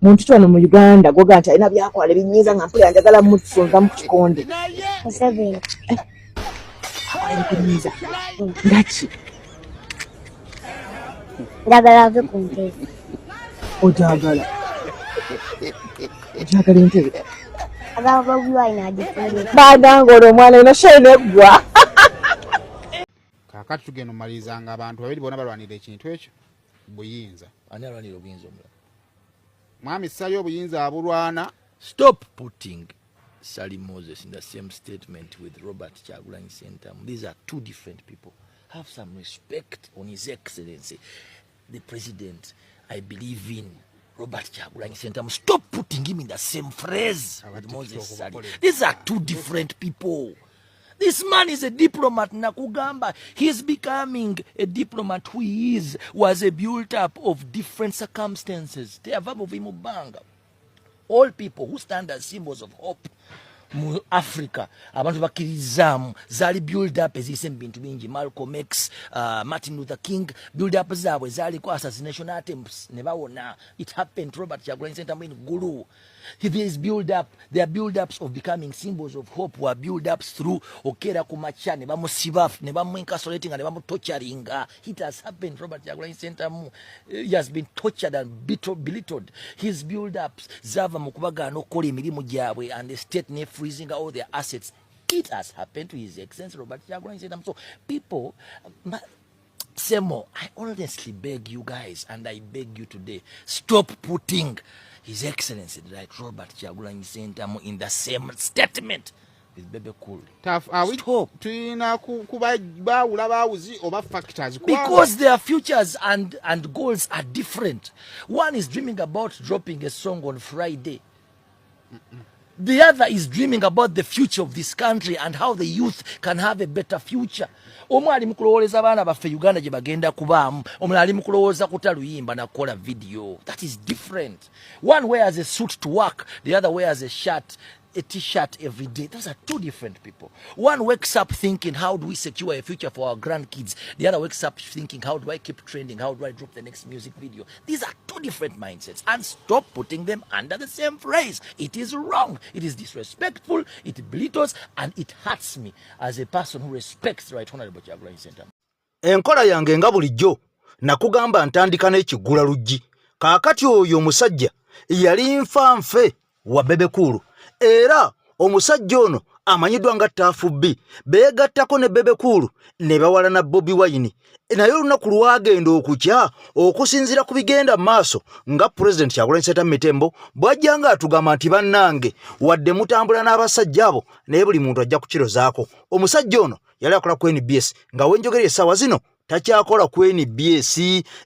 Muntu ki wano mu Uganda gwoga nti alina byakola ebinyiiza nga mpulira njagala mutusonzamu ku kikonde? Museveni. Akola ebikunyiiza nga ki? Njagala ave ku ntebe. Ogyagala entebe? Agamba Bobi Wine agifunire. Banange, olwo omwana ino sheneggwa. Kaakati tugenda omumaliriza nga abantu babiri bonna balwanira ekintu ekyo, buyinza. Ani alwanira obuyinza omulala? Mwami Ssali obuyinza abulwana. Stop putting Sally Moses in the same statement with Robert Kyagulanyi Ssentamu. These are two different people. Have some respect on His Excellency, the President I believe in, Robert Kyagulanyi Ssentamu. Stop putting him in the same phrase with Moses Sali. These are two different people. This man is a diplomat. Nakugamba, he's becoming a diplomat who he is was a built up of different circumstances. Teyava buvi mu bbanga. All people who stand as symbols of hope mu Africa, abantu bakkirizaamu, zaali build up eziyise mu bintu bingi. Malcolm X, Martin Luther King, build up zaabwe zaaliko assassination attempts ne bawona. It happened to Robert Kyagulanyi Ssentamu in Gulu. There is build up, there are build ups of becoming symbols of hope, were build ups through okeera ku makya ne bamusiba ne bamuincarceratinga ne bamutorturinga. It has happened to Robert Kyagulanyi Ssentamu. He has been tortured and belittled. His build ups zava mu kubagaana okukola emirimu gyabwe and the state ne freezing all their assets. It has happened to His Excellency Robert Kyagulanyi Ssentamu. So people, Semo, I honestly beg you guys, and I beg you today, stop putting His Excellency, right, Robert Kyagulanyi Ssentamu in the same statement with Bebe Cool. Stop. Tulina kuba baawula baawuzi oba factors? Because their futures and goals are different. One is dreaming about dropping a song on Friday. The other is dreaming about the future of this country and how the youth can have a better future. Omu ali mu kulowooleza abaana baffe Uganda gye bagenda kubaamu, omulala ali mu kulowooza kuta luyimba nakukola video. That is different. One wears a suit to work, the other wears a shirt, a T-shirt every day. Those are two different people. One wakes up thinking, "How do we secure a future for our grandkids?" The other wakes up thinking, "How do I keep trending? How do I drop the next music video?" These are two different mindsets. And stop putting them under the same phrase. It is wrong. It is disrespectful. It belittles and it hurts me as a person who respects the Right Honorable Kyagulanyi Ssentamu. Enkola yange nga bulijjo nakugamba ntandika n'ekiggula luggi. Kaakati oyo omusajja yali nfanfe wa Bebe Cool, era omusajja ono amanyiddwa nga Tuff B, beegattako ne Bebe Cool ne bawalana Bobi Wine. Naye olunaku lwagenda okukya, okusinziira ku bigenda mu maaso, nga Pulezidenti Kyagulanyi Ssentamu Mitembo bw'ajja nga atugamba nti bannange, wadde mutambula n'abasajja abo, naye buli muntu ajja kukirozaako. Omusajja ono yali akola ku NBS, nga wenjogerera essaawa zino takyakola ku NBS,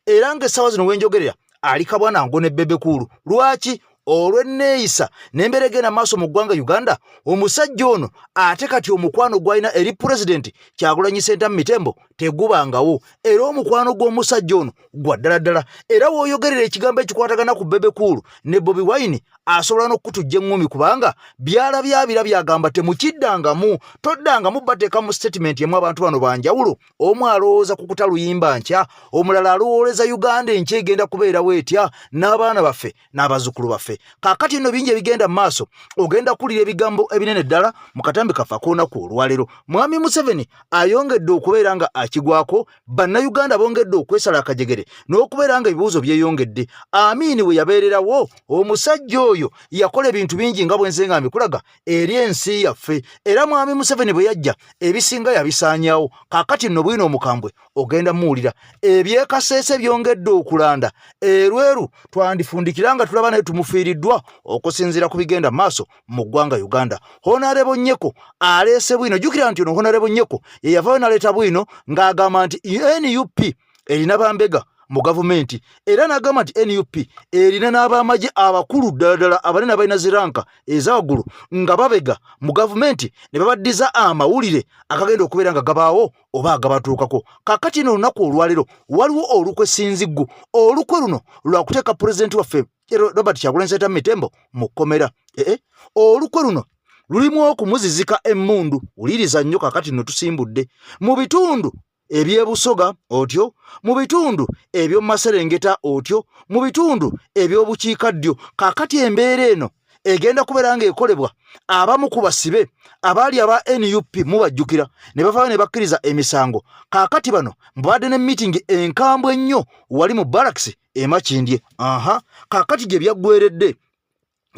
era ng'essaawa zino wenjogerera ali kabwanango ne Bebe Cool. Lwaki? Olw'enneeyisa n'embeera egenda maaso mu ggwanga Uganda. Omusajja ono ate kati omukwano gw'alina eri Pulezidenti Kyagulanyi Ssentamu Mitembo tegubangawo, era omukwano gw'omusajja ono gwa ddala ddala. Era w'oyogerera ekigambo ekikwatagana ku Bebe Cool ne Bobi Wine, asobola n'okukutujja eŋŋumi, kubanga byalabyabira byagamba temukiddangamu, toddangamu bateeka mu statement emu. Abantu bano banjawulo. Omu alowooza ku kuta luyimba nkya, omulala alowooleza Uganda enkya egenda kubeerawo etya n'abaana baffe n'abazzukulu baffe. Kaakati nno bingi ebigenda mu maaso, ogenda kuwulira ebigambo ebinene ddala mu katambi kaffe ak'olunaku olwaleero. Mwami Museveni ayongedde okubeera nga akigwako, Bannayuganda bongedde okwesala akajegere n'okubeera nga ebibuuzo byeyongedde. Amiini we yabeererawo, omusajja oyo yakola ebintu bingi nga bwenze nga mbikulaga eri ensi yaffe, era mwami Museveni bwe yajja ebisinga yabisaanyaawo. Kaakati nno bwino omukambwe ogenda muwulira. Ebyekaseese byongedde okulanda erweru, twandifundikira nga tulaba naye tumufiiriddwa okusinziira ku bigenda maaso mu ggwanga Uganda. Honorable Nyeko aleese bwino. Jjukira nti ono Honorable Nyeko ye yavaayo n'aleeta bwino ng'agamba nti NUP erina bambega mu gavumenti, era n'agamba nti NUP erina n'abamagye abakulu ddala ddala abanene abalina zi rank eza waggulu nga babega mu gavumenti ne babaddiza amawulire akagenda okubeera nga gabaawo oba agabatuukako. Kaakati ino olunaku olwaleero waliwo olukwe sinziggu. Olukwe luno lwakuteeka Pulezidenti waffe Robert Kyagulanyi Ssentamu Mitembo mu kkomera. Ee, olukwe luno lulimu okumuzizika emmundu. Wuliriza nnyo. Kakati nno tusimbudde mu bitundu eby'ebusoga otyo, mu bitundu eby'omu maserengeta otyo, mu bitundu eby'obukiikaddyo. Kaakati embeera eno egenda kubeera ng'ekolebwa abamu ku basibe abaali aba NUP mubajjukira ne bavaayo ne bakkiriza emisango. Kaakati bano mbadde ne miitingi enkambwe ennyo wali mu barracks e Makindye. Aha, kaakati gye byaggweredde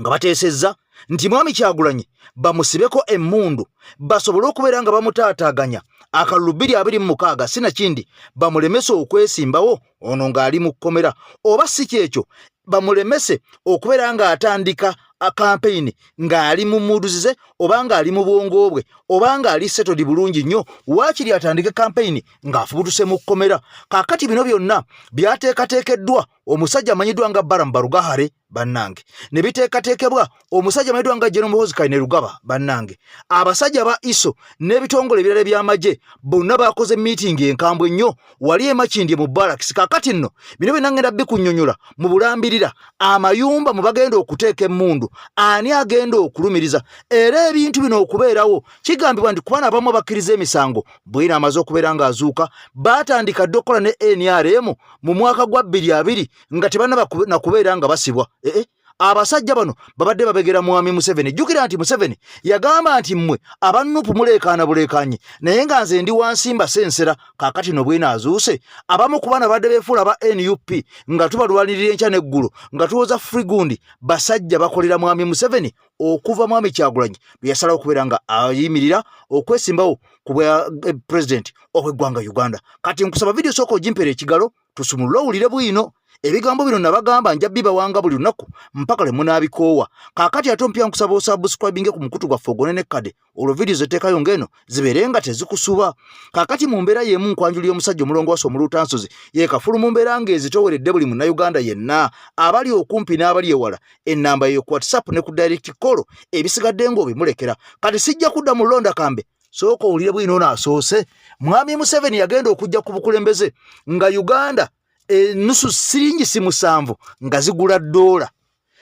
nga bateesezza nti Mwami Kyagulanyi bamusibeko emmundu basobole okubeera nga bamutaataaganya akalulu 2026, sinakindi bamulemese okwesimbawo ono ng'ali mu kkomera, oba si kyekyo bamulemese okubeera ng'atandika kampeyini ng'ali mu muuduzi ze oba ng'ali mu bwongo bwe oba ng'ali settled bulungi nnyo, waakiri atandike kampeyini ng'afubutuse mu kkomera. Kaakati bino byonna byateekateekeddwa omusajja amanyiddwa nga Balaam Barugahare, bannange, ne biteekateekebwa omusajja amanyiddwa nga General Muhoozi Kainerugaba. Bannange, abasajja ba ISO n'ebitongole ebirala eby'amagye bonna bakoze miitingi enkambwe ennyo wali e Makindye mu barracks. Kaakati nno bino byonna ngenda bikunnyonnyola mu bulambirira, amayumba mu bagenda okuteeka emmundu, ani agenda okulumiriza. Era ebintu bino okubeerawo kigambibwa nti kubana abamu bakkiriza emisango bwina amaze okubeera ng'azuuka baatandika dda okukola ne NRM mu mwaka gwa 2020 nga tebannaba na kubeera nga basibwa. Ee, abasajja bano babadde babegera mwami Museveni. Jjukira nti Museveni yagamba nti mmwe aba NUP muleekaana buleekaanyi, naye nga nze ndi wansi mbasensera. Kaakati no bwina azuuse abamu ku bana badde beefuula aba NUP nga tubalwanirira enkya n'eggulo nga tuwoza frigundi, basajja bakolera mwami Museveni okuva mwami Kyagulanyi bwe yasalawo okubeera nga ayimirira okwesimbawo ku bwa president obw'eggwanga Uganda. Kati nkusaba vidiyo sooka ogimpeera ekigalo tusumulule owulire bwino ebigambo bino. Nabagamba nja bibawanga buli lunaku mpaka lwe munaabikoowa. Kaakati ate ompya nkusaba osubscribinge ku mukutu gwaffe ogone nekkade, olwo vidiyo zeteekayo ng'eno zibeere nga tezikusuba. Kaakati mu mbeera y'emu nkwanjulira omusajja omulongoosa omuluutansozi ye kafulu mu mbeera ng'ezitoweredde buli munnayuganda yenna abali okumpi n'abali ewala. Ennamba yeyo ku WhatsApp ne ku direct call, ebisigadde ng'obimulekera. Kati sijja kudda mu londa kambe, sooka owulire bwino. Ono asoose mwami Museveni yagenda okujja ku bukulembeze nga Uganda enusu siringi si 7 nga zigula ddoola,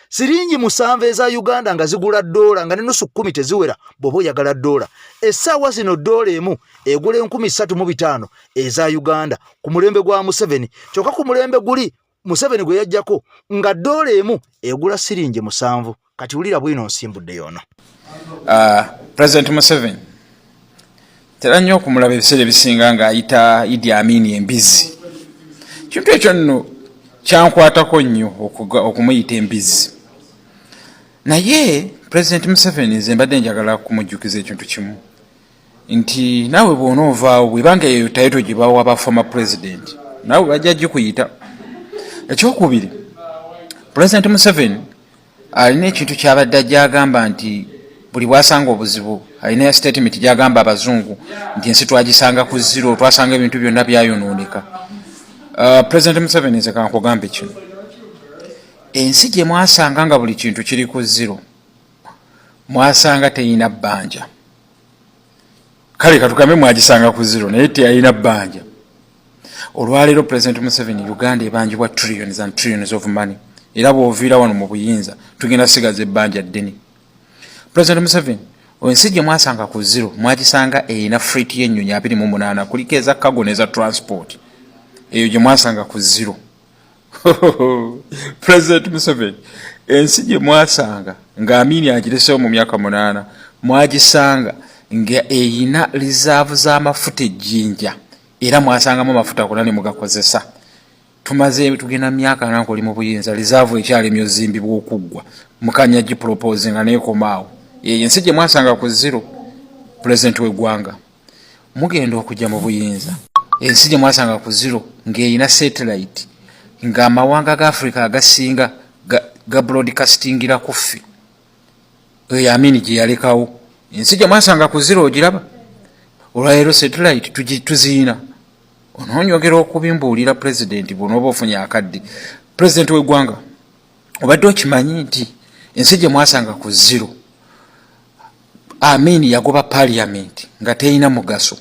siringi 7 eza Uganda nga zigula ddoola, nga nenusu 10 teziwera bw'oba oyagala ddoola. Essaawa zino ddoola emu egula 3500 eza Uganda ku mulembe gwa Museveni. Kyokka ku mulembe guli Museveni gwe yajjako nga ddoola emu egula siringi 7. Kati wulira bwino, nsimbudde yono. President Museveni tera nnyo okumulaba ebiseera ebisinga ng'ayita Idi Amin embizi. Kintu ekyo nno kyankwatako nnyo okumuyita embizi. Naye President Museveni, nze mbadde njagala kumujjukiza ekintu kimu, nti naawe bw'onoovaawo, bwebanga eyo title gye bawa ba former president, naawe bajja gikuyita. Ekyokubiri, President Museveni alina ekintu kyabadde ajja agamba nti buli bwasanga obuzibu alina statement gyagamba abazungu nti ensi twagisanga ku zero, twasanga ebintu byonna byayonooneka. President Museveni, nze kankugambe kino: ensi gye mwasanga nga buli kintu kiri ku zero, mwasanga teyina bbanja. Kale katugambe mwagisanga ku zero, naye teyalina bbanja. Olwaleero President Museveni, Uganda ebanjibwa trillions and trillions of money, era bw'oviira wano mu buyinza tugenda sigaza ebbanja ddene. President Museveni, ensi gye mwasanga ku zero mwagisanga erina fleet y'ennyonyi 28, kuliko eza cargo n'eza transport. Eyo gye mwasanga ku zero. President Museveni, ensi gye mwasanga nga Amini agiresewo mu myaka 8, mwagisanga nga erina reserve z'amafuta ejjinja, era mwasangamu amafuta gonna ne mugakozesa. Tumaze tugenda mu myaka 40 oli mu buyinza, reserve ekyalemye ozimbibwa okuggwa, mukanya gipropose nga neekomaawo. Eyo ensi gye mwasanga ku zero. Pulezidenti w'eggwanga, mugenda okujja mu buyinza, ensi gye mwasanga ku zero ng'erina satellite, ng'amawanga ga Africa agasinga ga broadcastingira ku ffe. Eyo Amini gye yalekawo. Ensi gye mwasanga ku zero ogiraba olwaleero, satellite tuziyina. Onoonyogera okubimbuulira pulezidenti bw'onooba ofunye akadde. Pulezidenti w'eggwanga, obadde okimanyi nti ensi gye mwasanga ku zero, Amini yagoba parliament nga terina mugaso,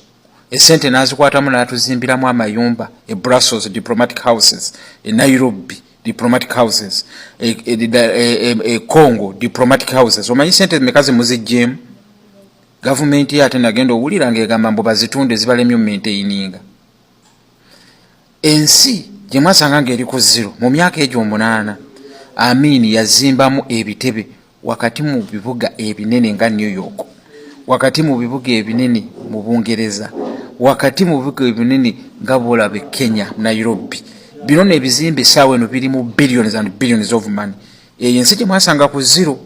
esente n'azikwatamu n'atuzimbiramu amayumba e Brussels, diplomatic houses, e Nairobi, diplomatic houses, e Congo, diplomatic houses? Omanyi sente meka zimuziggyemu gavumenti ye? Ate nagenda owulira ng'egamba mbu bazitunde, zibalemye omumaintaininga. Ensi gye mwasanga ng'eri ku zero mu myaka egyo omunaana, Amin yazimbamu ebitebe wakati mu bibuga ebinene nga New York, wakati mu bibuga ebinene mu Bungereza, wakati mu bibuga ebinene nga bw'olaba e Kenya, Nairobi. Bino nno ebizimbe essaawa eno biri mu billions and billions of money. Eyo ensi gye mwasanga ku zero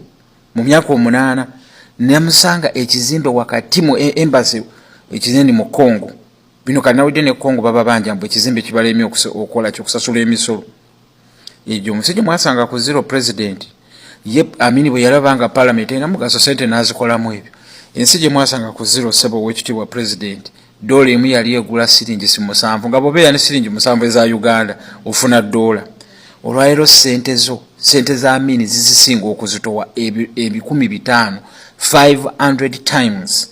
mu myaka omunaana, namusanga ekizimbe wakati mu embassy ekinene mu Congo. Bino kati nawulidde ne Congo bababanja mbu ekizimbe kibalemye okukola ki, okusasula emisolo. Egyo omusajja mwasanga ku zero president ye Amini bwe yalaba nga parliament erina mugaso sente n'azikolamu ebyo. Ensi gye mwasanga ku zero ssebo ow'ekitiibwa president, doola emu yali egula siringi si musanvu, nga bw'obeera ne siringi musanvu eza Uganda ofuna doola. Olwaleero ssente zo, ssente za Amini zizisinga okuzitowa 500, 500 times.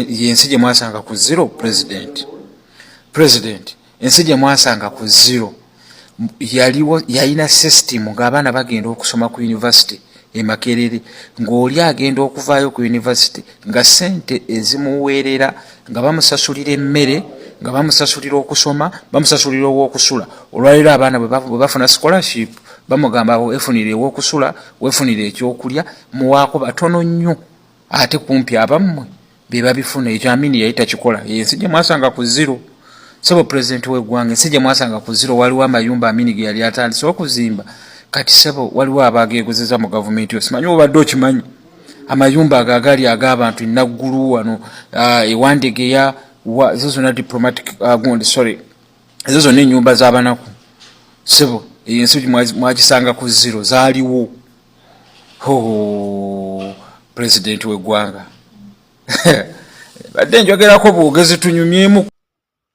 Yensi gye mwasanga ku zero president. President, ensi gye mwasanga ku zero yaliwo, yalina system ng'abaana bagenda okusoma ku university e Makerere, ng'oli agenda okuvaayo ku university nga ssente ezimuweerera nga bamusasulira emmere, nga bamusasulira okusoma, bamusasulira ow'okusula. Olwaleero abaana bwe bafuna scholarship bamugamba weefunire ew'okusula, weefunire ekyokulya, muwaako batono nnyo, ate kumpi abammwe be babifuna. Ekyo Amini yali takikola. Ensi gye mwasanga ku zero sebo pulezidenti w'eggwanga, ensi gye mwasanga ku zero waliwo amayumba Amini ge yali atandise okuzimba. Kati sebo waliwo abageegozeza mu gavumenti yo, simanyi obadde okimanyi, amayumba ago agali ag'abantu Naggulu wano, ewandegeya, zo zonna diplomatic, gundi, sorry, ezo zonna ennyumba z'abanaku sebo. Eyo ensi mwagisanga ku zero, zaaliwo. Ho, pulezidenti w'eggwanga, badde njogerako bwogezi, tunyumyemu.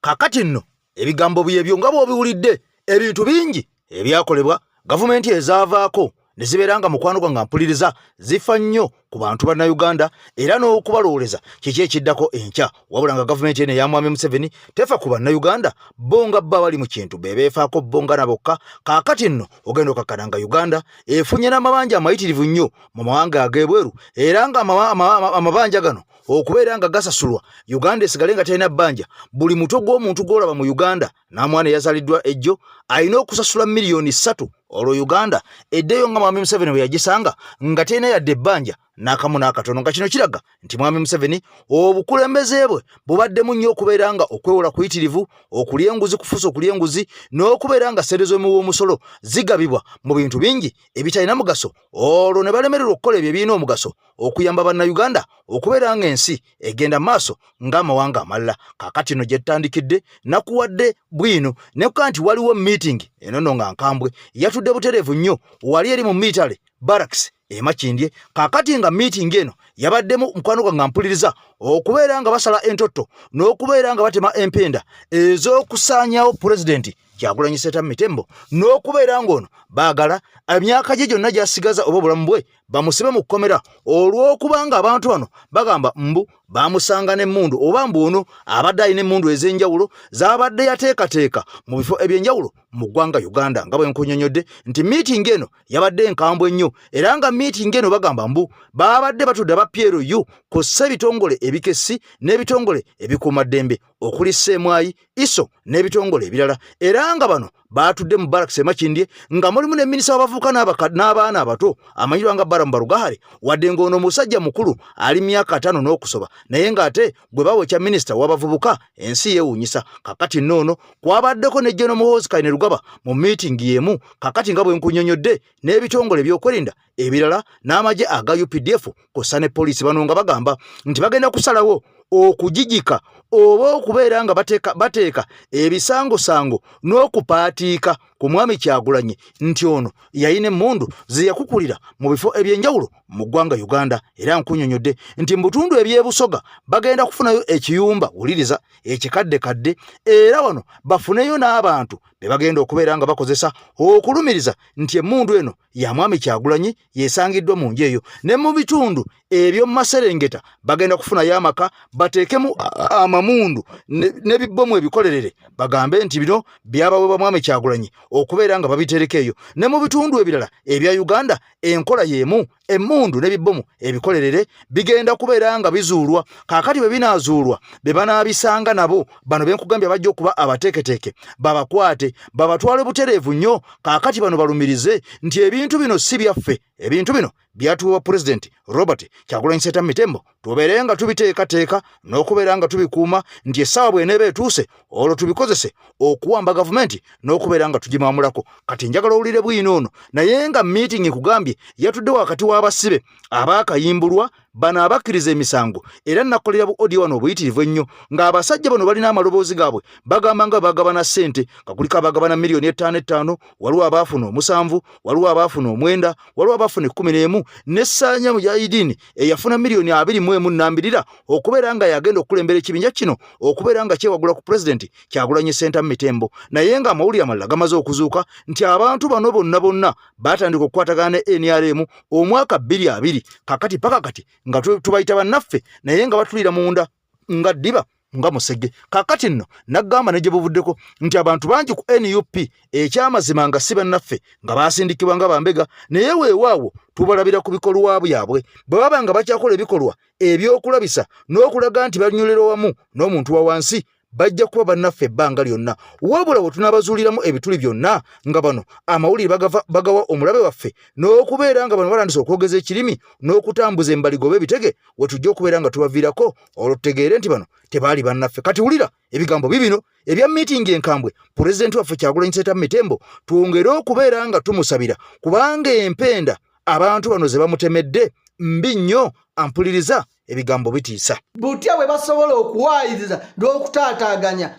Kakati nno ebigambo byebyo nga bw'obiwulidde, ebintu bingi ebyakolebwa gavumenti ezaavaako ne zibeera nga mukwano gwange mpuliriza zifa nnyo ku bantu bannayuganda era n'okubalowooleza kiki ekiddako enkya, wabula nga gavumenti eno eya Mwami Museveni tefa ku bannayuganda, bo nga bo abali mu kintu be beefaako bo nga na bokka. Kaakati nno ogenda okakkana nga Uganda efunye n'amabanja amayitirivu nnyo mu mawanga ag'ebweru, era nga amabanja gano okubeera nga gasasulwa Uganda esigale nga terina bbanja, buli mutwe gw'omuntu gw'olaba mu Uganda n'amwana eyazaliddwa ejjo alina okusasula miliyoni 3, olwo Uganda eddeyo nga Mwami Museveni bwe yagisanga nga terina yadde ebbanja n'akamu n'akatono. Nga kino kiraga nti Mwami Museveni obukulembeze bwe bubaddemu nnyo okubeera nga okwewola kuyitirivu, okulya enguzi kufuusa okulya enguzi, n'okubeera nga ssente z'omuwi w'omusolo zigabibwa mu bintu bingi ebitalina mugaso, olwo ne balemererwa okukola ebyo ebirina omugaso okuyamba bannayuganda okubeera ng'ensi egenda maaso ng'amawanga amalala. Kaakati no gye tutandikidde nakuwadde bwino nekuka nti waliwo meeting eno nno nga nkambwe yatudde butereevu nnyo wali eri mu military barracks e Makindye. Kaakati nga meeting eno yabaddemu mukwano gwange nga mpuliriza okubeera nga basala entotto n'okubeera nga batema empenda ez'okusaanyaawo pulezidenti Kyagulanyi Ssentamu Mitembo, n'okubeera ng'ono baagala emyaka gye gyonna gy'asigaza oba obulamu bwe bamusibe mu kkomera, olw'okubanga abantu bano bagamba mbu bamusanga n'emmundu, oba mbu ono abadde alina emmundu ez'enjawulo z'abadde yateekateeka mu bifo eby'enjawulo mu ggwanga Uganda. Nga bwe nkunyonyodde nti miitingi eno yabadde enkambwe nnyo, era nga miitingi eno bagamba mbu baabadde batudde aba PLU kw'ossa ebitongole ebikessi n'ebitongole ebikuumaddembe okuli Sseemwayi, ISO n'ebitongole ebirala, era nga bano baatudde mu barracks e Makindye nga mulimu ne minisita w'abavubuka n'abaana abato amanyirwa nga Balaam Barugahare, wadde ng'ono omusajja mukulu ali myaka 50 n'okusoba, naye ng'ate gwe bawa ekya minisita w'abavubuka ensi yeewuunyisa. Kakati nno ono kwabaddeko ne General Muhoozi Kainerugaba mu miitingi y'emu. Kakati nga bwe nkunyonyodde, n'ebitongole ebyokwerinda ebirala n'amagye aga UPDF kw'ossa ne poliisi, bano nga bagamba nti bagenda kusalawo okugigika oba okubeera nga bateeka ebisangosango n'okupaatiika ku Mwami Kyagulanyi nti ono yalina emmundu ze yakukulira mu bifo eby'enjawulo mu ggwanga Uganda. Era nkunyonyodde nti mu bitundu eby'e Busoga bagenda kufunayo ekiyumba, wuliriza, ekikaddekadde, era wano bafuneyo n'abantu be bagenda okubeera nga bakozesa okulumiriza nti emmundu eno ya Mwami Kyagulanyi yesangiddwa mu nju eyo. Ne mu bitundu eby'omu maserengeta bagenda kufunayo amaka bateekemu amamundu n'ebibbomu ebikolerere, bagambe nti bino byabaweebwa Mwami Kyagulanyi okubeera nga babitereka eyo. Ne mu bitundu ebirala ebya Uganda enkola y'emu. Emmundu n'ebibbomu ebikolerere bigenda kubeera nga bizuulwa. Kaakati bwe binaazuulwa, be banaabisanga nabo bano benkugambye bajja okuba abateeketeeke, babakwate babatwale butereevu nnyo. Kaakati bano balumirize nti ebintu bino si byaffe, ebintu bino byatuweebwa Pulezidenti Robert Kyagulanyi Ssentamu Mitembo, tubeere nga tubiteekateeka n'okubeera nga tubikuuma nti essaawa bw'eneeba etuuse olwo tubikozese okuwamba gavumenti n'okubeera nga tugimamulako. Kati njagala owulire bwino ono, naye nga miitingi kugambye yatudde wakati w'abasibe abaakayimbulwa bano abakkiriza emisango, era nakolera bu audio wano obuyitirivu ennyo ng'abasajja bano balina amaloboozi gaabwe bagamba nga bagabana ssente, nga kuliko abagabana 5,000,000 5, waliwo abaafuna 7, waliwo abaafuna 9, waliwo abaafuna 11, n'essaanya mujahidini eyafuna 21,000,000 nambirira okubeera nga yagenda okukulembera ekibinja kino okubeera nga kyewagula ku pulezidenti Kyagulanyi Ssentamu Mitembo. Naye nga amawulire amalala gamaze okuzuuka nti abantu bano bonna bonna batandika okukwatagana ne NRM omwaka 2020, kakati paka kati nga tubayita bannaffe, naye nga batulira munda nga ddiba nga musege. Kakati nno naggamba ne gye buvuddeko nti abantu bangi ku NUP ekyamazima nga si bannaffe, nga baasindikibwa nga bambega, naye weewaawo tubalabira ku bikolwa byabwe bwe baba nga bakyakola ebikolwa ebyokulabisa n'okulaga nti banyolera wamu n'omuntu wa wansi, bajja kuba bannaffe ebbanga lyonna. Wabula bwe tunaabazuuliramu ebituli byonna nga bano amawulire bagawa omulabe waffe n'okubeera nga bano batandise okwogeza ekirimi n'okutambuza embaligo oba ebitege, we tujja okubeera nga tubaviirako olwo tutegeere nti bano tebaali bannaffe. Kati wulira ebigambo bibino ebya miitingi enkambwe pulezidenti waffe Kyagulanyi Ssentamu Mitembo, twongere okubeera nga tumusabira kubanga empenda abantu bano ze bamutemedde mbi nnyo. Ampuliriza, ebigambo bitiisa. Butya bwe basobola okuwaayiriza n'okutaataaganya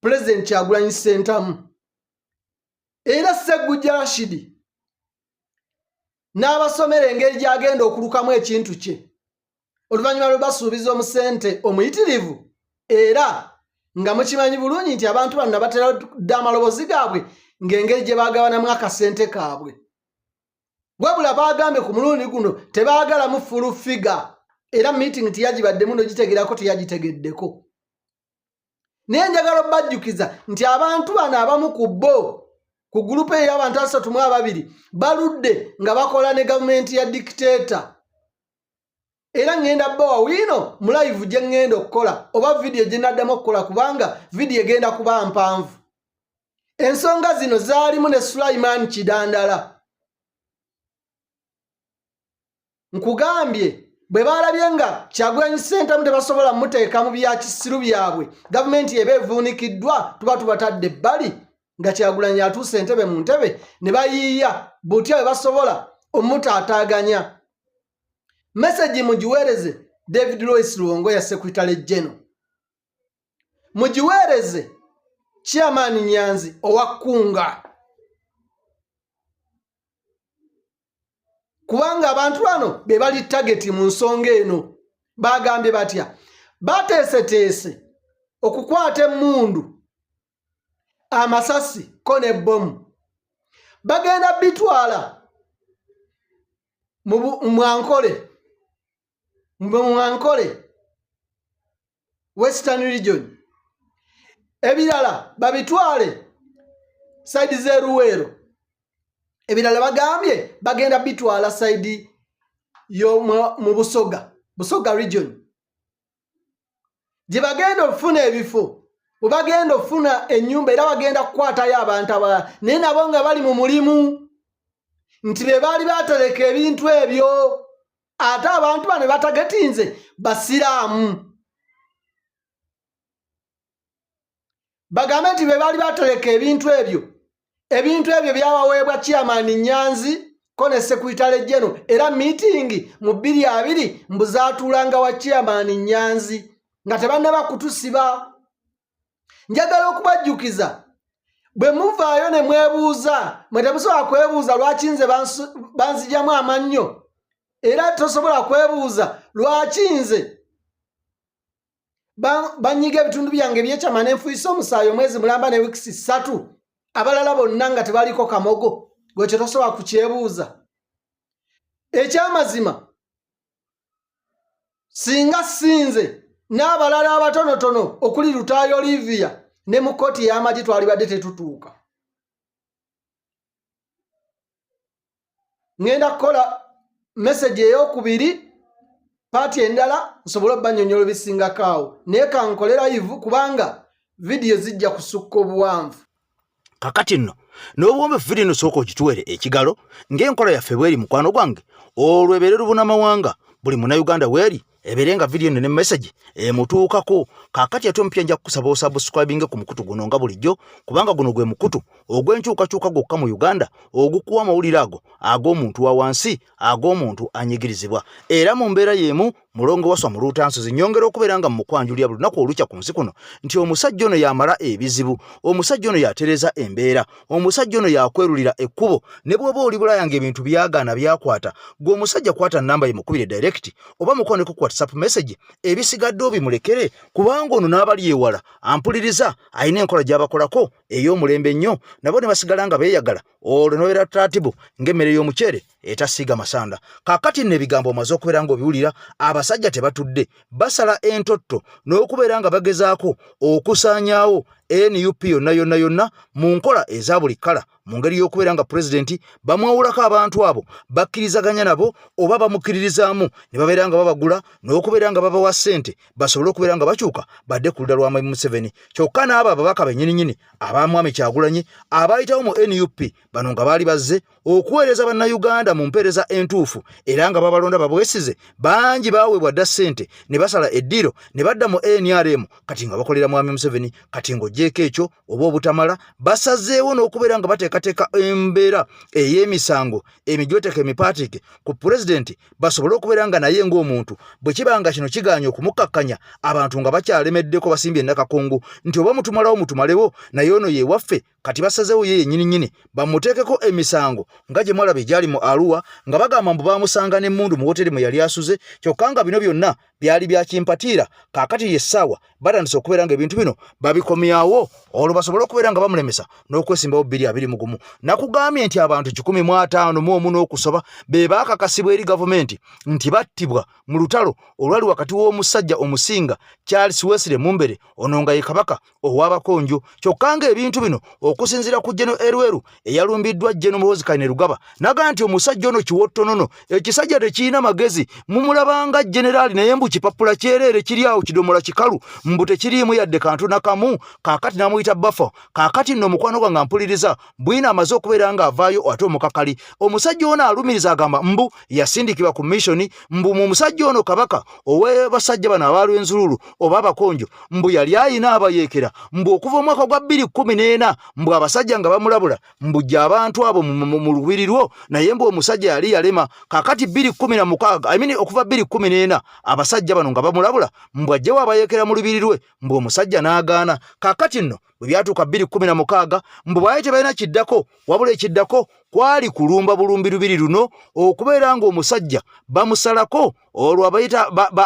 Pulezidenti Kyagulanyi Ssentamu? Era Sseggujja Rashidi n'abasomera engeri gy'agenda okulukamu ekintu kye oluvannyuma lwe basuubiza omusente omuyitirivu, era nga mukimanyi bulungi nti abantu bano nabatera dda amalobozi gaabwe ng'engeri gye baagabanamu akasente kaabwe. Wabula baagambye ku mulundi guno tebaagalamu full figure, era meeting teyagibaddemu nogitegerako teyagitegeddeko. Naye njagala obajjukiza nti abantu bano abamu ku bo ku gurupu eyo y'abantu 32 baludde nga bakola ne gavumenti ya dictator. Era ŋŋenda bbawa wiino mu live gye ŋŋenda okukola oba vidiyo gye naddamu okukola, kubanga vidiyo egenda kuba mpanvu. Ensonga zino zaalimu ne Sulaiman Kidandala. Nkugambye bwe baalabye nga Kyagulanyi Ssentamu tebasobola muteeka mu bya kisiru byabwe, gavumenti eba evuunikiddwa, tuba tubatadde ebbali nga Kyagulanyi atuuse entebe mu ntebe, ne bayiiya butya bwe basobola omutaataaganya. Mesegi mugiweereze David Lois Luwongo ya Secretary General, mugiweereze Chairman Nyanzi owa Kunga, kubanga abantu bano be bali tageti mu nsonga eno. Bagambye batya? Bateeseteese okukwata emmundu, amasasi ko n'ebbomu, bagenda bitwala mu Mwankole Western Region, ebirala babitwale saidi z'eruweero, ebirala bagambye bagenda bitwala saidi y'omu Busoga, Busoga region, gye bagenda okufuna ebifo, bwe bagenda okufuna ennyumba, era bagenda kukwatayo abantu abalala, naye nabo nga bali mu mulimu nti be baali batereka ebintu ebyo. Ate abantu bano batagetinze basiraamu, bagambe nti be baali batereka ebintu ebyo. Ebintu ebyo byabaweebwa Chairman Nyanzi ko ne Secretary General, era meeting mu 2020 mbu zaatuulanga wa Chairman Nyanzi nga tebannaba kutusiba. Njagala okubajjukiza bwe muvaayo ne mwebuuza, mwe temusobola kwebuuza lwaki nze banzijamu amannyo, era tosobola kwebuuza lwaki nze banyiga ebitundu byange ebyekyama ne nfuyisa omusaayi omwezi mulamba ne wiikisi 3, abalala bonna nga tebaliko kamogo. Gwe kye tosobola kukyebuuza. Ekyamazima singa sinze n'abalala abatonotono okuli Lutaaya Olivia ne mu kkooti y'amagye twalibadde tetutuuka. Ŋŋenda kukola Message eyokubiri, paati endala, nsobole obbanyonyola ebisingako awo, naye kankole live kubanga vidiyo zijja kusukka obuwanvu. Kakati nno n'obuwombefu vidiyo eno sooka ogituweere ekigalo ng'enkola yaffe bweri, mukwano gwange, olwo ebeere lubunamawanga buli Munnayuganda weeri ebeere nga vidiyo eno ne message emutuukako. Kaakati ate omupya, nja kukusaba osubscribinge ku mukutu guno nga bulijjo, kubanga guno gwe mukutu ogw'enkyukakyuka gwokka mu Uganda ogukuwa amawulire ago ag'omuntu wa wansi, ag'omuntu anyigirizibwa. Era mu mbeera y'emu, Mulongo Waswa Muluutansozi, nyongera okubeera nga mukwanjulira buli lunaku olukya ku nsi kuno nti omusajja ono yamala ebizibu, omusajja ono yatereeza embeera, omusajja ono yakwerulira ekkubo. Ne bw'oba oli Bulaaya ng'ebintu byagaana byakwata, gwe omusajja kwata namba ye mukubire direct oba mukoneko ku WhatsApp message, ebisigadde obimulekere, kubanga ono n'abali ewala ampuliriza alina enkola gy'abakolako ey'omulembe ennyo, nabo ne basigala nga beeyagala, olwo nobeera tatibu ng'emmere y'omuceere etasiiga masanda. Kaakati nno ebigambo omaze okubeera ng'obiwulira, abasajja tebatudde, basala entotto n'okubeera nga bagezaako okusaanyaawo NUP yonna yonna yonna mu nkola eza buli kkala, mu ngeri y'okubeera nga pulezidenti bamwawulako abantu abo bakkirizaganya nabo oba bamukkiririzaamu, ne babeera nga babagula n'okubeera nga babawa ssente basobole okubeera nga bakyuka badde ku ludda lwa Mwami Museveni. Kyokka n'abo ababaka bennyininyini aba Mwami Kyagulanyi abayitawo mu NUP bano nga baali bazze okuweereza Bannayuganda mu mpeereza entuufu era nga babalonda babwesize, bangi baaweebwa dda ssente ne basala eddiiro ne badda mu NRM, kati nga bakolera Mwami Museveni. Kati ng'oggyeeko ekyo oba obutamala, basazeewo n'okubeera nga bateekateeka embeera ey'emisango emijweteke emipaatiike ku pulezidenti, basobole okubeera nga naye ng'omuntu bwe kiba nga kino kigaanye okumukakkanya, abantu nga bakyalemeddeko basimbye ennakakungu nti oba mutumalawo mutumalewo, naye ono ye waffe. Kati basazeewo ye yennyini nnyini bamuteekeko emisango nga gye mwalaba egyali mu Arua, nga bagamba mbu baamusanga n'emmundu mu woteri mwe yali asuze, kyokka nga bino byonna byali bya kimpatiira. Kaakati ye ssaawa batandise okubeera nga ebintu bino babikomyawo, olwo basobole okubeera nga bamulemesa n'okwesimbawo 2021. Nakugambye nti abantu 151 n'okusoba be baakakasibwa eri gavumenti nti battibwa mu lutalo olwali wakati w'omusajja Omusinga Charles Wesley Mumbere, ono nga ye kabaka ow'Abakonjo. Kyokka ng'ebintu bino okusinziira ku Jeno Erweru eyalumbiddwa Jeno Muhoozi Kainerugaba, naga nti omusajja ono kiwottonono, ekisajja tekirina magezi, mumulabanga generaali naye mbu kipapula kyereere kiri awo, kidomola kikalu, mbu tekiriimu yadde kantu nakamu. Kaakati n'amuyita bafa. Kaakati nno omukwano gwange ampuliriza, bwino amaze okubeera ng'avaayo ate omukakali omusajja ono alumiriza, agamba mbu yasindikibwa ku missioni, mbu mu musajja ono kabaka ow'abasajja bano abalwenzululu oba Abakonjo, mbu yali ayina abayeekera, mbu okuva omwaka gwa 2014, mbu abasajja nga bamulabula mbu jja abantu abo mu lubiri lwo, naye mbu omusajja yali yalema. Kakati 2016, I mean, okuva 2014 abasajja bano nga bamulabula mbu ajjewo abayeekera mu lubiri lwe, mbu omusajja n'agaana. Kakati nno bwe byatuuka 2016, mbu bwali tebalina kiddako wabula ekiddako kwali kulumba bulumbi lubiri luno, okubeera ng'omusajja bamusalako, olwo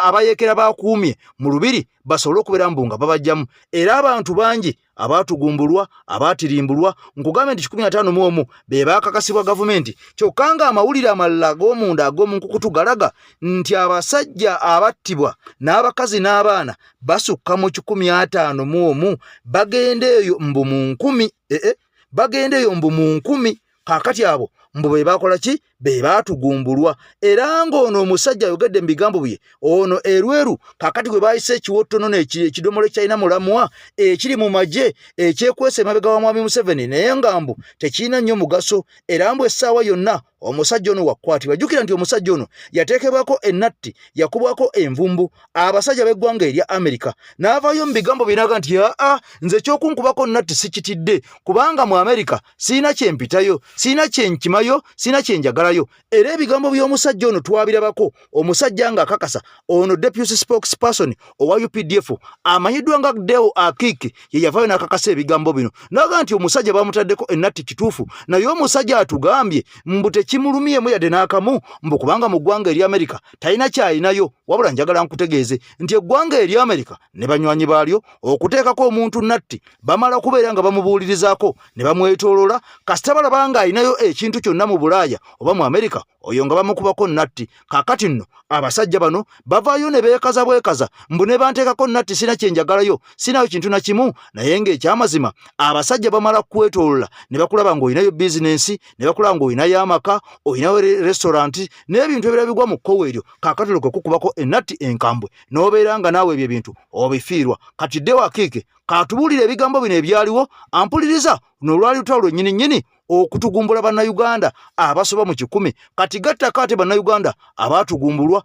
abayeekera bakuumye mu lubiri basobole okubeera mbu nga babajjamu. Era abantu bangi abaatugumbulwa, abaatirimbulwa, nkugambye nti 151 be baakakasibwa gavumenti, kyokka ng'amawulire amalala ag'omunda ag'omu nkukutu galaga nti abasajja abattibwa n'abakazi n'abaana basukka mu 151, bagenda eyo mbu mu nkumi, ee bagenda eyo mbu mu nkumi. Kaakati abo mbu be baakola ki? Be baatugumbulwa. Era ng'ono omusajja ayogedde mu bigambo bye, ono Erweru, kaakati gwe baayise ekiwottonono, ekidomolo ekyalina mulamwa ekiri mu magye ekyekwesa emabega wa Mwami Museveni, naye nga mbu tekirina nnyo mugaso, era mbu essaawa yonna omusajja ono wakwatibwa. Jjukira nti omusajja ono yateekebwako ennatti, yakubwako envumbu abasajja b'eggwanga erya Amerika, n'avaayo mu bigambo binaga nti aa, nze ekyokunkubako natti sikitidde, kubanga mu Amerika sirina kyempitayo, sirina kyenkimayo, sirina kyenjagalayo. Era ebigambo by'omusajja ono twabirabako, omusajja ng'akakasa ono deputy spokesperson owa UPDF amanyiddwa nga Deo Akiki ye yavaayo n'akakasa ebigambo bino, naga nti omusajja bamutaddeko ennatti kituufu, naye omusajja atugambye mbu tekimulumyemu yadde n'akamu, mbu kubanga mu ggwanga erya Amerika talina kyalinayo. Wabula njagala nkutegeeze nti eggwanga erya Amerika ne banywanyi baalyo okuteekako omuntu natti bamala kubeera nga bamubuulirizaako ne bamwetoolola, kasita balaba ng'alinayo ekintu kyonna. kyonna mu Bulaaya oba mu Amerika, oyo nga bamukubako natti. Kaakati nno abasajja bano bavaayo ne beekaza bwekaza mbu ne banteekako natti, sina kye njagalayo, sinayo kintu na kimu. Naye ng'ekyamazima abasajja bamala kwetoolola ne bakulaba ng'olinayo bizinensi, ne bakulaba ng'olinayo amaka, olinayo restaurant n'ebintu ebirala bigwa mu kkowe eryo. Kaakati olwo kwe kukubako ennatti enkambwe n'obeera nga naawe ebyo ebintu obifiirwa. Kati Deo Akiiki katubuulire ebigambo bino ebyaliwo, ampuliriza n'olwali lutalo lwennyini nnyini okutugumbula Bannayuganda abasoba mu 100. Kati gattako ate Bannayuganda abaatugumbulwa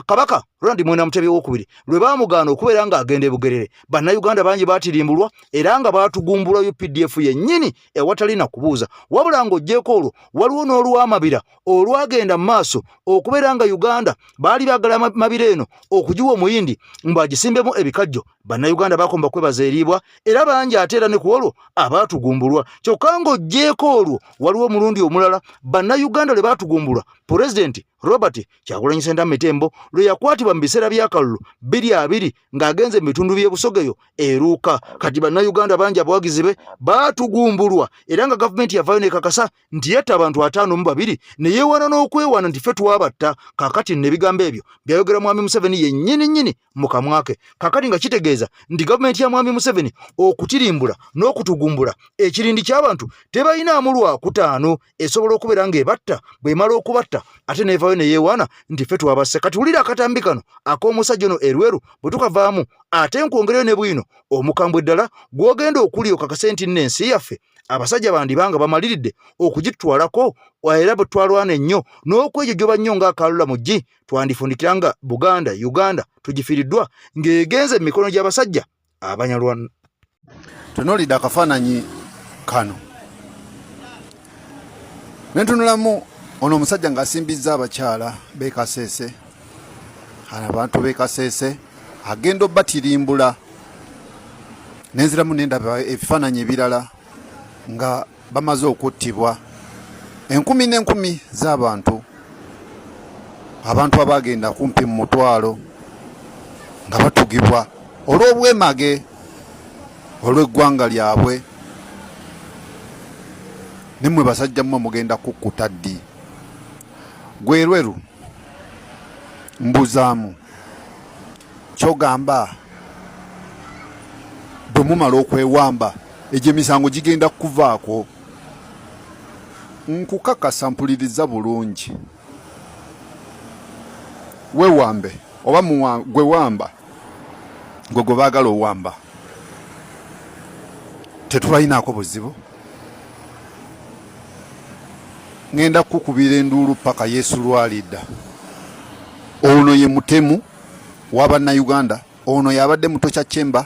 Kabaka Ronald Mwenda Mutebi owokubiri lwe baamugaana okubeera ng'agenda e Bugerere. Bannayuganda bangi baatirimbulwa era nga baatugumbulwa UPDF yennyini ewatali na kubuuza. Wabula ng'oggyeeko olwo, waliwo n'olwamabira olwagenda mu maaso okubeera nga Uganda baali baagala Mabira eno okugiwa Omuyindi mbu agisimbemu ebikajjo. Bannayuganda bakomba kwebaza eriibwa era bangi ate era ne ku olwo abaatugumbulwa. Kyokka ng'oggyeeko olwo, waliwo omulundi omulala Bannayuganda lwe baatugumbulwa Pulezidenti Robert Kyagulanyi Ssentamu Mitembo lwe yakwatibwa mu biseera by'akalulu 2020 ng'agenze mu bitundu by'e Busogeyo eruuka. Kati Bannayuganda bangi abawagizi be baatugumbulwa era nga gavumenti yavaayo nekakasa nti yatta abantu 52 ne yeewaana n'okwewaana nti ffe twabatta. Kaakati nno ebigambo ebyo byayogera Mwami Museveni yennyini nnyini mu kamwa ke. Kaakati nga kitegeeza nti gavumenti ya Mwami Museveni okutirimbula n'okutugumbula ekirindi ky'abantu tebalinaamu lwakutaano, esobola okubeera ng'ebatta, bw'emala okubatta ate n'evaayo ne yeewaana nti ffe twabasse. Kati wulira akatambi kano ak'omusajja ono Erweru, bwe tukavaamu ate nkwongereyo ne bwino omukambwe ddala gw'ogenda okuli okakase nti nno ensi yaffe abasajja bandibanga bamaliridde okugitwalako, era bwe twalwana ennyo n'okwejojoba nnyo ng'akaalula mu ggi, twandifundikira nga Buganda Uganda tugifiiriddwa ng'egenze mu mikono gy'abasajja Abanyarwanda. Tunuulidde akafaananyi kano ne ntunulamu ono omusajja ng'asimbizza abakyala b'e Kasese, abantu b'e Kasese agenda obatirimbula, nenziramu nendaba ebifaananyi ebirala nga bamaze okuttibwa enkumi n'enkumi z'abantu, abantu abaagenda kumpi mu 100,000 nga batugibwa olw'obwemage olw'eggwanga lyabwe. Nemmwe basajja mmwe mugenda kukkuta ddi? Gwerweru mbuzaamu kyogamba bwe mumala okwewamba egyo emisango gigenda kukuvaako. Nkukakasa, mpuliriza bulungi, wewambe oba gwe wamba, gwe gwe baagala owamba, tetubalinaako buzibu. Ŋŋenda kukukubira enduulu paka Yesu lwalidda. Ono ye mutemu wa Bannayuganda, ono yabadde muto kya Chemba,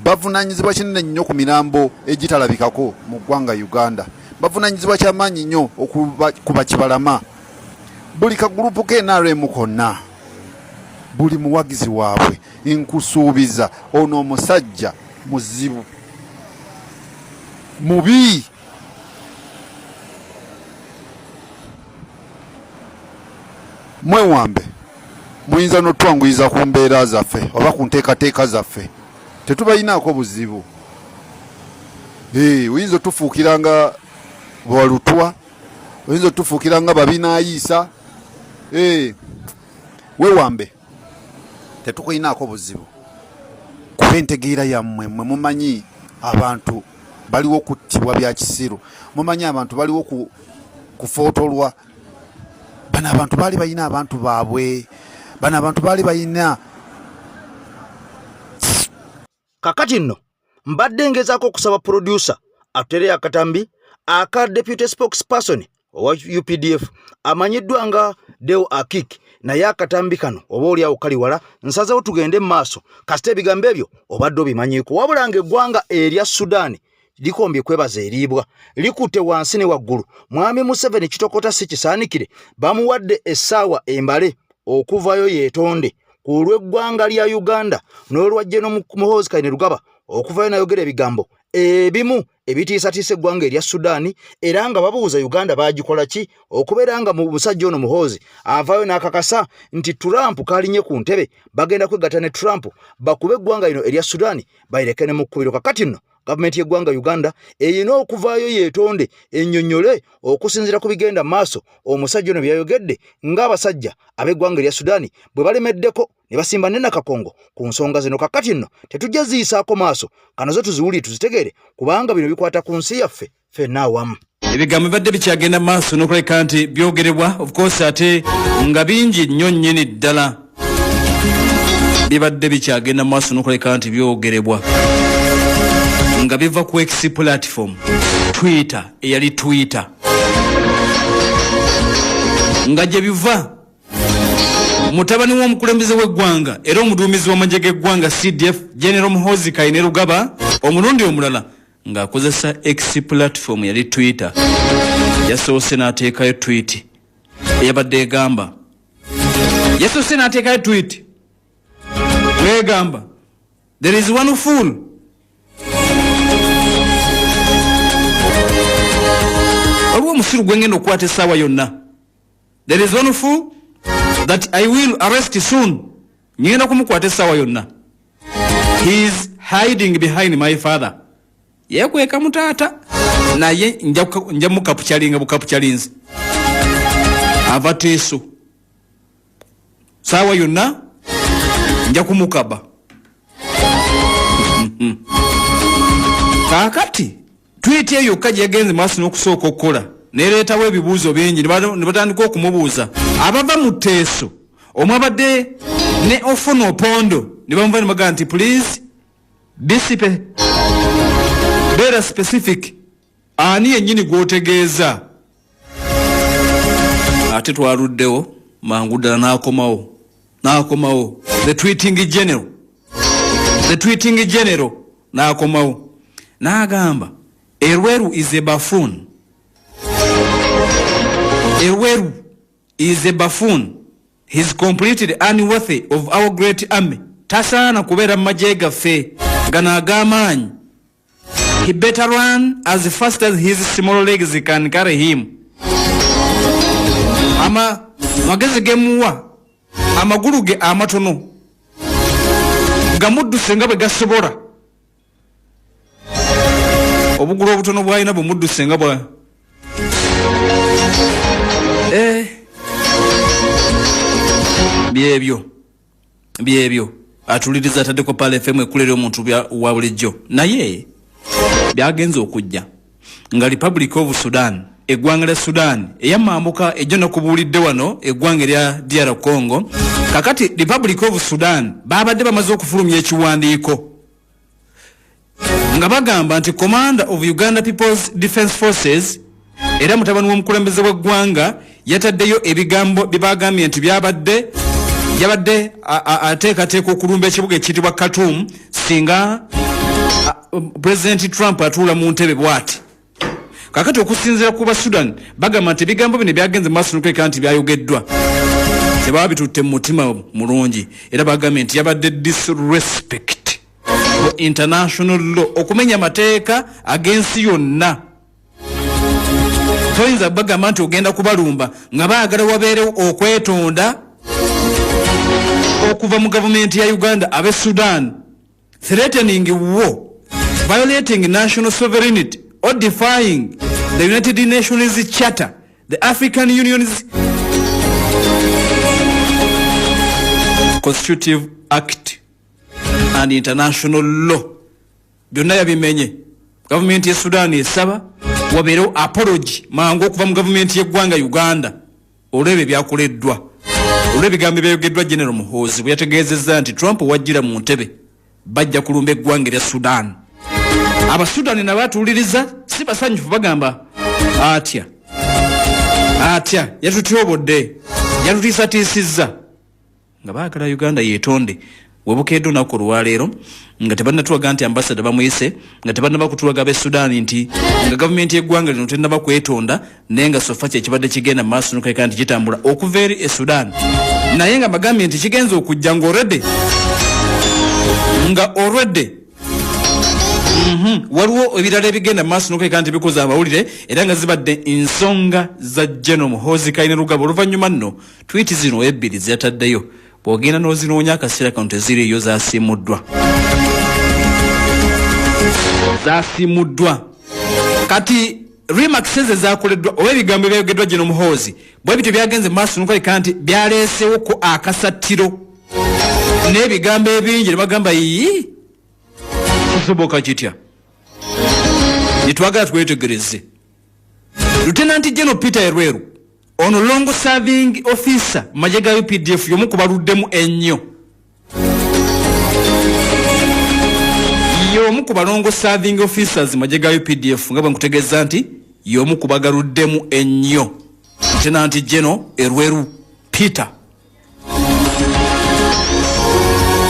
bavunanyizibwa kinene nnyo ku mirambo egitalabikako mu ggwanga Uganda, bavunanyizibwa kyamaanyi nnyo okuba kibalama buli kagulupu ke NRM konna, buli muwagizi waabwe. Nkusuubiza ono omusajja muzibu, mubi. Mwewambe, muyinza n'otwanguyiza ku mbeera zaffe oba ku nteekateeka zaffe, tetubalinaako buzibu. Oyinza otufuukira nga balutwa, oyinza otufuukira nga babinaayiisa. Wewambe, tetukulinaako buzibu, kuba entegeera yammwe mmwe mumanyi abantu baliwo kuttibwa bya kisiru, mumanyi abantu baliwo kufootolwa. Bano abantu baali balina abantu baabwe, bano abantu baali balina. Kakati nno mbadde ngezaako okusaba producer atutereyo akatambi aka deputy spokesperson owa UPDF amanyiddwa nga Deo Akik, naye akatambi kano oba oliawo kali wala, nsazewo tugende mu maaso kasita ebigambo ebyo obadde obimanyiiko. Wabula ng'eggwanga erya Sudan likombye kwebaza eriibwa likutte wansi ne waggulu, Mwami Museveni kitokota si kisaanikire, bamuwadde essaawa embale okuvayo yeetonde ku lw'eggwanga lya Uganda n'olwa General Muhoozi Kainerugaba okuvayo n'ayogera ebigambo ebimu ebitiisatiisa eggwanga erya Sudan, era nga babuuza Uganda baagikola ki okubeera nga mu musajja ono Muhoozi avaayo n'akakasa nti Trump kalinye ku ntebe, bagenda kwegatta ne Trump bakube eggwanga lino erya Sudan bayireke ne mu kkubiro. Kakati nno Gavumenti y'eggwanga Uganda erina okuvaayo yeetonde ennyonnyole okusinziira ku bigenda mu maaso omusajja ono byayogedde ng'abasajja ab'eggwanga erya Sudan bwe balemeddeko ne basimba ne Nakakongo ku nsonga zino. Kakati nno tetujja ziyisaako maaso, kano zo tuziwulire tuzitegeere kubanga bino bikwata ku nsi yaffe ffenna awamu. Ebigambo bibadde bikyagenda maaso n'okulabika nti byogerebwa, of course, ate nga bingi nnyo nnyini ddala bibadde bikyagenda maaso n'okulabika nti byogerebwa nga biva ku X platform, Twitter, eyali Twitter, nga gye biva. Mutabani w'omukulembeze w'eggwanga era omuduumizi w'amagye g'eggwanga CDF General Muhoozi Kainerugaba omulundi omulala ng'akozesa X platform yali Twitter yasoose n'ateekayo tweet eyabadde egamba, yasoose n'ateekayo tweet ng'egamba, "There is one fool." Waliwo omusiru gwengenda okukwata essaawa yonna. "There is one fool that I will arrest soon." Ngenda kumukwata essaawa yonna. "He is hiding behind my father." Yekweka mutaata, naye nja mukapucalinga bukapucalinzi. Ava Teeso, saawa yonna nja kumukaba. Kaakati tweet eyo yokka gye yagenze maaso n'okusooka okukola nereetawo ebibuuzo bingi, ne batandika okumubuuza abava mu Teeso omwabadde ne Ofwono Opondo, ne bamuva ne bagamba nti, "Please bisipe, beera specific, ani yennyini gw'otegeeza?" Ate twaluddewo mangu ddala n'akomawo, n'akomawo the tweeting general, the tweeting general n'akomawo n'agamba, "Elweru is a buffoon. Elweru is a buffoon. He's completely unworthy of our great army." Tasaana kubeera mu magye gaffe gano ag'amaanyi. "He better run as fast as his small legs can carry him." Ama magezi gemuwa, amagulu ge amatono gamudduse nga bwe gasobola, obugulu obutono bwalina bumudduse nga bwa byebyo byebyo. Atuliriza ataddeko Pal FM, ekula omuntu wa bulijjo. Naye byagenze okujja nga Republic of Sudan, eggwanga lya Sudan eyamambuka ejjo nakubuulidde wano, eggwanga erya DR Congo, kakati Republic of Sudan babadde bamaze okufulumya ekiwandiiko nga bagamba nti commander of Uganda People's Defence Forces era mutabani w'omukulembeze w'eggwanga yataddeyo ebigambo bye bagambye nti byabadde yabadde ateekateeka okulumba ekibuga ekiyitibwa Khartoum singa President Trump atuula mu ntebe bw'ati. Kakati okusinziira ku ba Sudan bagamba nti ebigambo bino byagenze maaso nokuleka nti byayogeddwa tebaba bitutte mu mutima mulungi, era bagambye nti yabadde disrespect for international law, okumenya amateeka ag'ensi yonna. Toyinza bagamba nti ogenda kubalumba nga baagala wabeerewo okwetonda okuva mu gavumenti ya Uganda. Abe Sudan, "Threatening war, violating national sovereignty or defying the United Nations Charter, the African Union's Constitutive Act and international law," byonna yabimenye. Gavumenti ye Sudan esaba wabeerewo apology mangu okuva mu gavumenti y'eggwanga Uganda olw'ebyo ebyakoleddwa, olw'ebigambo ebyayogeddwa General Muhoozi bwe yategeezezza nti Trump wajjira mu ntebe bajja kulumba eggwanga erya Sudan. Abasudani nabo atuwuliriza si basanyufu, bagamba atya atya, yatutyobodde, yatutiisatiisizza, nga baagala Uganda yeetonde. Webukeedde olunaku olwaleero nga tebannatulaga nti ambasada bamuyise, nga tebannaba kutulaga ab'e Sudaani nti nga gavumenti y'eggwanga lino tennaba kwetonda, naye nga so far kyekibadde kigenda mu maaso nokuleka nti kitambula okuva eri e Sudan. Naye nga bagambye nti kigenza okujja nga already, nga already waliwo ebirala ebigenda mu maaso nokuleka nti bikoze amawulire, era nga zibadde ensonga za General Muhoozi Kainerugaba. Oluvannyuma nno tweet zino ebbiri zeyataddeyo, bw'ogenda n'ozinoonya akaseera kano teziriiyo, zasiimuddwa. Zasiimuddwa. Kati remarks ezo ezakoleddwa oba ebigambo ebyayogeddwa General Muhoozi bwe bityo byagenze mu maaso nokulabika nti byaleesewo ko akasattiro n'ebigambo ebingi ne bagamba yiyi kisoboka kitya netwagala twetegereze. Lieutenant General Peter Elweru ono long serving officer mu magye ga UPDF y'omu ku baluddemu ennyo, y'omu ku balongo serving officers mu magye ga UPDF, nga bwe nkutegeeza nti y'omu ku bagaluddemu ennyo. Lieutenant General Elweru Peter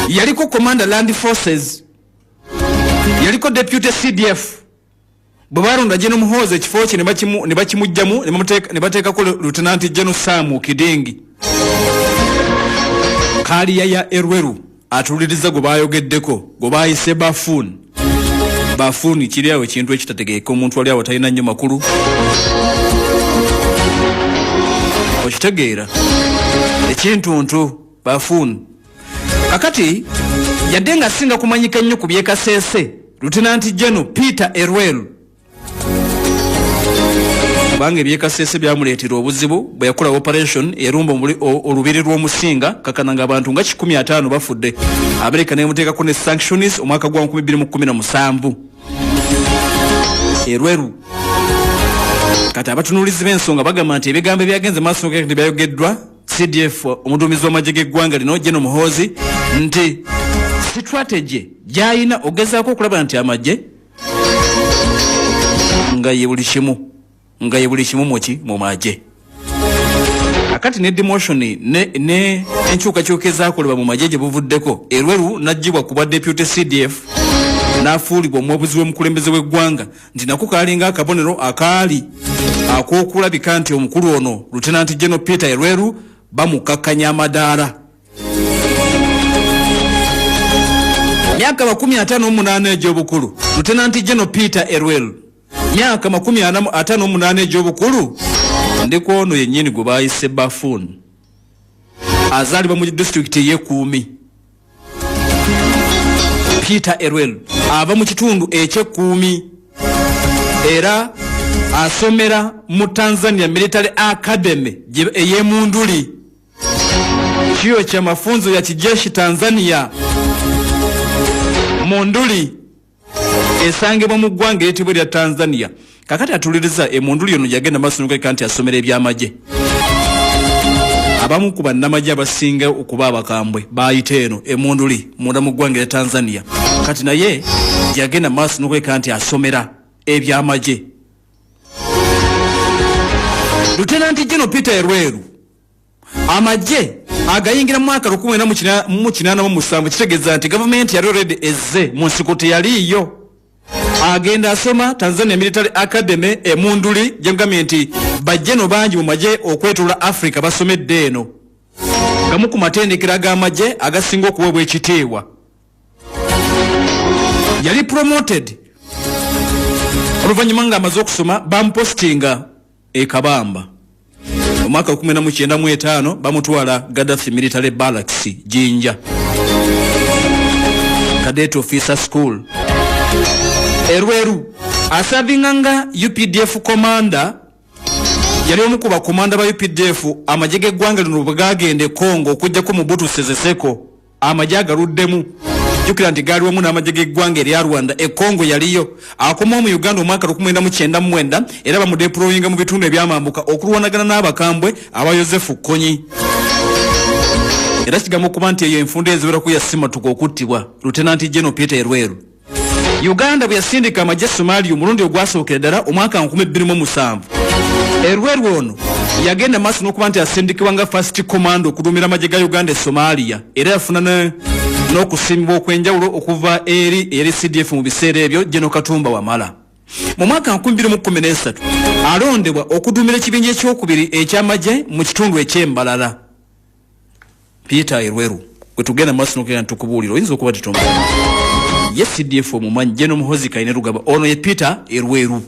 yaliko Commander Land Forces, yaliko Deputy CDF. Bwe balonda General Muhoozi, ekifo kye ne bakimugjamu ne bateekako Lieutenant General Sam Kidingi. Kaaliya ya Elweru atuliriza gwe bayogeddeko, gwe bayise buffoon. Buffoon kiri awo ekintu ekitategeeka, omuntu ali awo talina nnyo makulu, okitegeera, ekintuntu buffoon. Kakati yadde nga asinga kumanyika nnyo ku byekaseese, Lieutenant General Peter Elweru, kubanga ebyekaseese byamuleetera obuzibu bwe yakola operation erumba olubiri lw'omusinga kakana nga abantu nga 150 bafudde, Amerika nemuteekako ne sanctions omwaka gwa 2017. Elweru kati abatunuulizi b'ensonga bagamba nti ebigambo ebyagenze maaso nti byayogeddwa CDF, omuduumizi w'amagye g'eggwanga lino General Muhoozi, nti strategy gy'ayina ogezaako okulaba nti amagye nga ye buli kimu, nga ye buli kimu muki mu magye. Akati ne demotion ne enkyukakyuka ezakolebwa mu magye gye buvuddeko, Elweru n'aggyibwa ku bwa deputy CDF n'afuulibwa omuwabuzi w'omukulembeze w'eggwanga, nti nako kalinga akabonero akaali ak'okulabika nti omukulu ono Lieutenant General Peter Elweru bamukakkanya amadaala. Myaka 58 egy'obukulu, Lieutenant General Peter Elweru, myaka 58 egy'obukulu. Ndi ku ono yennyini gwe bayise buffoon, azaalibwa mu disitulikiti ey'Ekuumi. Peter Elweru ava mu kitundu ekyekkuumi era asomera mu Tanzania Military Academy ey'Emunduli, chuo cha mafunzo ya kijeshi Tanzania Monduli, esangibwa mu ggwanga eritibwa erya Tanzania. Kakati atuliriza emunduli ono yagenda maaso nokeka nti asomera ebyamagye. Abamu ku bannamagye abasinga okuba abakambwe bayita eno emunduli munda mu ggwanga erya Tanzania. Kati naye yagenda maaso nokweka nti asomera ebyamagye. Lieutenant General Peter Elweru amagye agayingira mu mwaka 1987, kitegeeza nti gavumenti yali already ezze mu nsiko, teyaliiyo. Agenda asoma Tanzania Military Academy Emunduli, gyengambye nti bajjeno bangi mu magye okwetoola Africa basomedde eno, gamu ku matendekero ag'amagye agasinga okuweebwa ekitiibwa. Yali promoted oluvannyuma ng'amaze okusoma, bamupostinga e Kabamba. Omwaka 1995 bamutwala Gaddafi Military Barracks Jinja, Cadet Officer School. Elweru asavinga nga UPDF commander, yali omu ku bakomanda ba UPDF amagye g'eggwanga lino bwe gagenda e Congo okugjako Mobutu Sese Seko. Amagye agaluddemu, jjukira nti gaali wamu n'amagye g'eggwanga erya Rwanda e Congo yaliyo. Akomawo mu Uganda omwaka 1999 era bamudeployinga mu bitundu ebyamambuka okulwanagana n'abakambwe aba Yosefu Kony. Era kigamba okuba nti eyo enfunda eziwerako yasimatuka okuttibwa Lieutenant General Peter Elweru. Uganda bwe yasindika amagye Somalia omulundi ogwasookera ddala omwaka 2007, Elweru ono yagenda maaso n'okuba nti asindikibwa nga first commando okuduumira amagye ga Uganda e Somalia, era yafuna n'okusiimibwa okw'enjawulo okuva eri eyali CDF mu biseera ebyo, General Katumba Wamala. Mu mwaka 2013 alondebwa okuduumira ekibinja ekyokubiri eky'amagye mu kitundu eky'Embalala. Peter Elweru gwe tugenda maaso nokugenda tukubuulira, oyinza okuba titomanyi ye CDF omumanyi, General Muhozi Kainerugaba. Ono ye Peter Elweru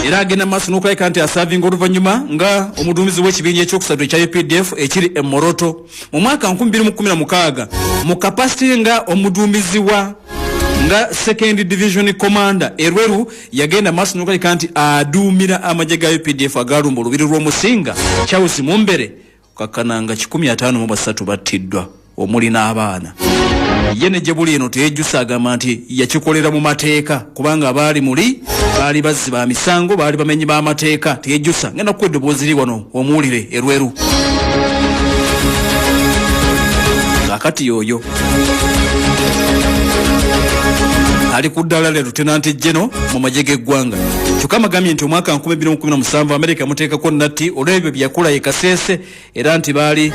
era agenda maaso n'okulabika nti asavinga oluvannyuma nga omuduumizi w'ekibinja ekyokusatu ekya UPDF ekiri e Moroto. Mu mwaka 2016 mu capacity nga omuduumizi wa Nga second division commander Erweru yagenda maaso nokulabika nti aduumira amagye ga UPDF agaalumba olubiri lw'omusinga Charles Mumbere kakkana nga 153 battiddwa omuli n'abaana. Ye ne gye buli eno teyejjusa, agamba nti yakikolera mu mateeka kubanga abaali muli baali bazzi ba misango, baali bamenyi b'amateeka. Teyejjusa. Ngenda kukuwa eddoboozi li wano omuwulire Erweru. Kaakati yoyo ali ku ddala lya Lieutenant General mu magye g'eggwanga. Kyokka amagambye nti omwaka 2017 Amerika yamuteekako natti olw'ebyo bye yakola e Kasese, era nti baali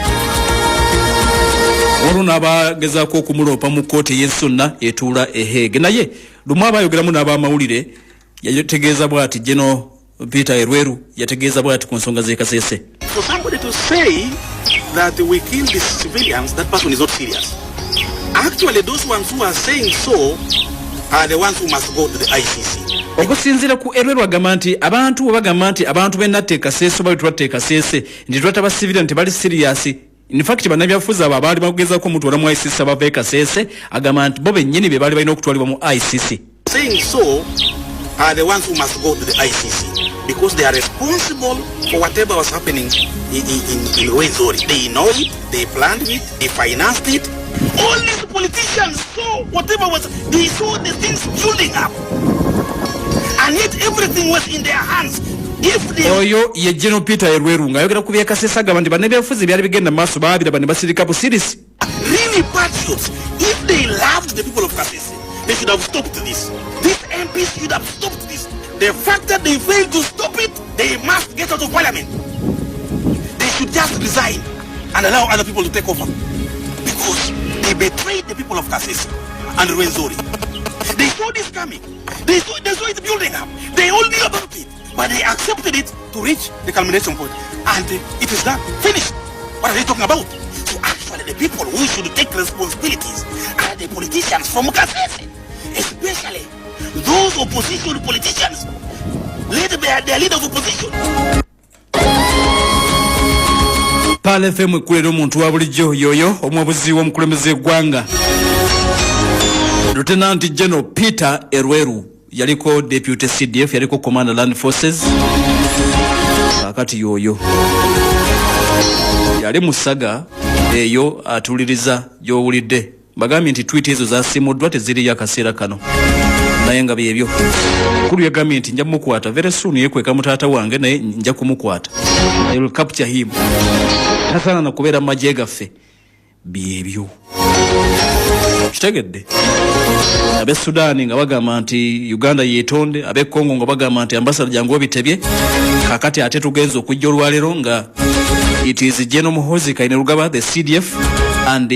waliwo n'abagezaako okumuloopa mu kkooti ey'ensi yonna etuula e Hague. Naye lumu aba ayogeramu n'abamawulire yategeeza bw'ati, General Peter Erweru yategeeza bw'ati ku nsonga z'e Kasese. For somebody to say that we kill the civilians, that person is not serious. Actually, those ones who are saying so are the ones who must go to the ICC. Okusinziira ku Erweru, agamba nti abantu bwe bagamba nti abantu benatta e Kasese oba betwatta e Kasese nti twatta ba civilian, tebali serious. In fact, bannabyabufuzi abo abaali bagezaako omutwala mu ICC abava e Kasese, agamba nti bo bennyini be baali balina okutwalibwa mu ICC. Saying so are the ones who must go to the ICC because they are responsible for whatever was happening in Rwenzori. They know it, they planned it, they financed it. All these politicians saw whatever was, they saw the things building up. And yet everything was in their hands. If they Oyo ye General Peter Erweru ng'ayogera ku byekasese, agamba nti bannabyabufuzi byali bigenda mu maaso baabiraba ne basirika busirisi. Really patriots, if they loved the people of Kasese, they should have stopped this. These MPs should have stopped this. The fact that they failed to stop it, they must get out of parliament. They should just resign and allow other people to take over. Because they betrayed the people of Kasese and Rwenzori. They saw this coming. They saw it building up. They all knew about it. But they accepted it to reach the culmination point. And it is done. Finished. What are they talking about? So actually the people who should take responsibilities are the politicians from Kasese. Especially those opposition politicians led by their leader of opposition. Pearl FM ekkulera omuntu wa bulijjo. Yoyo omuwabuzi w'omukulembeze eggwanga Lieutenant General Peter Erweru, yaliko deputy CDF, yaliko commander land forces. Kakati yoyo yali musaga eyo atuliriza gy'owulidde. Bagambye nti tweet ezo zasiimuddwa, teziriyo akaseera kano, naye nga byebyo kulu yagambye nti nja mukwata very soon. Yekweka mutaata wange, naye nja kumukwata. I will capture him. Tasaana na kubeera mu magye gaffe. Byebyo kitegedde. Ab'e Sudaani nga bagamba nti Uganda yeetonde, ab'e Congo nga bagamba nti ambassador jangu obitebye. Kakati ate tugenza okujja olwaleero nga it is General Muhoozi Kainerugaba, the CDF and